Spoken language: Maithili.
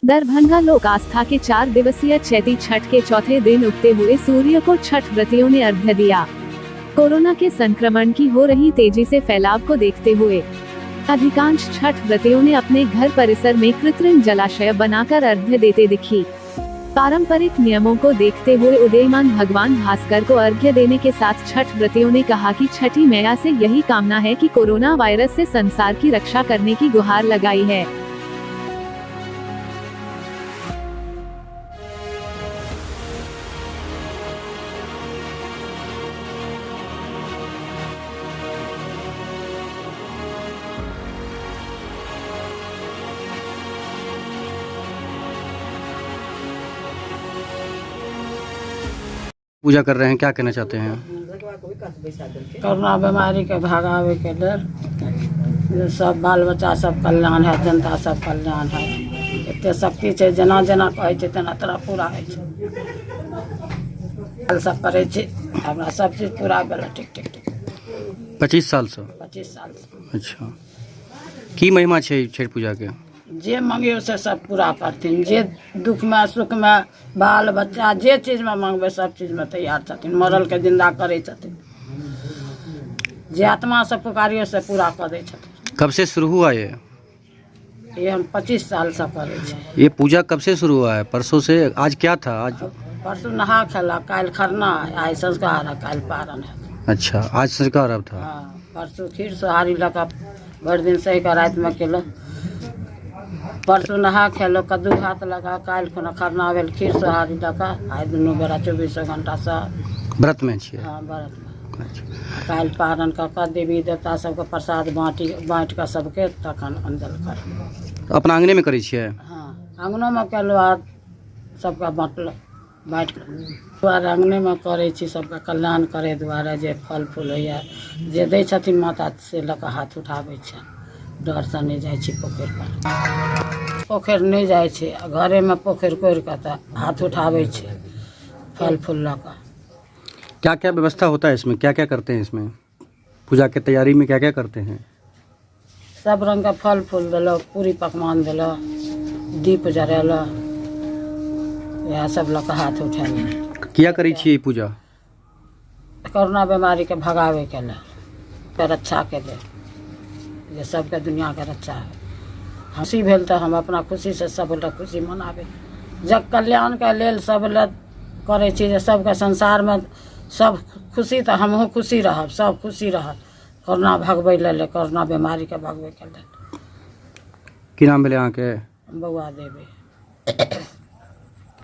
दरभंगा लोक आस्था के 4 दिवसीय चैती छठ के चौथे दिन उगते हुए सूर्य को छठ व्रतियों ने अर्घ्य दिया। कोरोना के संक्रमण की हो रही तेजी से फैलाव को देखते हुए अधिकांश छठ व्रतियों ने अपने घर परिसर में कृत्रिम जलाशय बनाकर अर्घ्य देते दिखी। पारंपरिक नियमों को देखते हुए उदयमान भगवान भास्कर को अर्घ्य देने के साथ छठ व्रतियों ने कहा कि छठी मैया से यही कामना है कि कोरोना वायरस से संसार की रक्षा करने की गुहार लगाई है। पूजा कर रहे हैं, क्या कहना चाहते हैं? कोरोना बीमारीके भगाबैके लेल जे सब बाल बच्चा सब कल्याण है, जनता सब कल्याण है। एते शक्ति छै, जेना जेना कहै छै तेना तेना पूरा होइ छै। सब करै छी, हमरा सब चीज पूरा भेल। ठीक ठीक ठीक। 25 सालसँ? 25 सालसँ। अच्छा, की महिमा छै छठि पूजाके? जे मंगियौ से सब पूरा करथिन। जे दुखमे सुखमे बाल बच्चा जे चीजमे मंगबै सब चीजमे तैयार छथिन। मरलके जिन्दा करै छथिन। जे आत्मासँ पुकारियौ से पूरा कऽ दै छथिन। कब से शुरू हुआ ये? ये हम 25 सालसँ करै छी। ये पूजा कब से शुरू हुआ है? परसों से? आज क्या था आज? परसों नहा खेलक, काल्हि खरना, आइ संस्कार आ काल्हि पारण हैत। अच्छा, आज संस्कार अब था। हँ, परसों खीर सोहारी लऽ कऽ भरि दिन सहि कऽ रातिमे केलहुँ। परसू नहा खेलहुँ, कद्दू भात लऽ कऽ। काल्हि खुना खरना भेल, खीर सोहारी लऽ कऽ। आइ दुनू बेरा 24 घण्टासँ व्रत में छियै? हँ, व्रतमे। अच्छा। काल्हि पारण कऽ कऽ देवी देवता सबके प्रसाद बाँटी बाँटि कऽ सबके तखन अन्दर करब। अपना आंगने में करै छियै? हँ, अङ्गनोमे केलहुँ आ सबके बाँटलहुँ, बाँटि कऽ दुआरे अङ्गनेमे करै छी। सबके कल्याण करै दुआरे जे फल फूल होइए, जे दै छथिन माता, से लऽ कऽ हाथ उठाबै छियनि। डरसँ नहि जाइ छी पोखरि पर, पोखरि नहि जाइ छी आ घरेमे पोखरि कोरि कऽ तऽ हाथ उठाबै छी फल फूल लऽ कऽ। क्या क्या व्यवस्था होता है इसमें? क्या क्या करते हैं इसमें? पूजा के तैयारी में क्या क्या करते हैं? सब रङ्गके फल फूल देलक, पूरी पकवान देलक, दीप जरेलक, इएह सब लऽ कऽ हाथ उठेलक। किया करै छियै ई पूजा? कोरोना बेमारीके भगाबैके लेल, के रक्षाके लेल, जे सबके दुनिआँके रक्षा होइ। हँसी भेल तऽ हम अपना खुशीसँ सब लए खुशी मनाबै, जग कल्याणके लेल सब लए करै छी जे सबके संसारमे सब खुशी तऽ हमहूँ खुशी रहब, सब खुशी रहत। कोरोना भगबै लेल, कोरोना बेमारीके भगबैके लेल। की नाम भेलै अहाँके? बौआ देबै।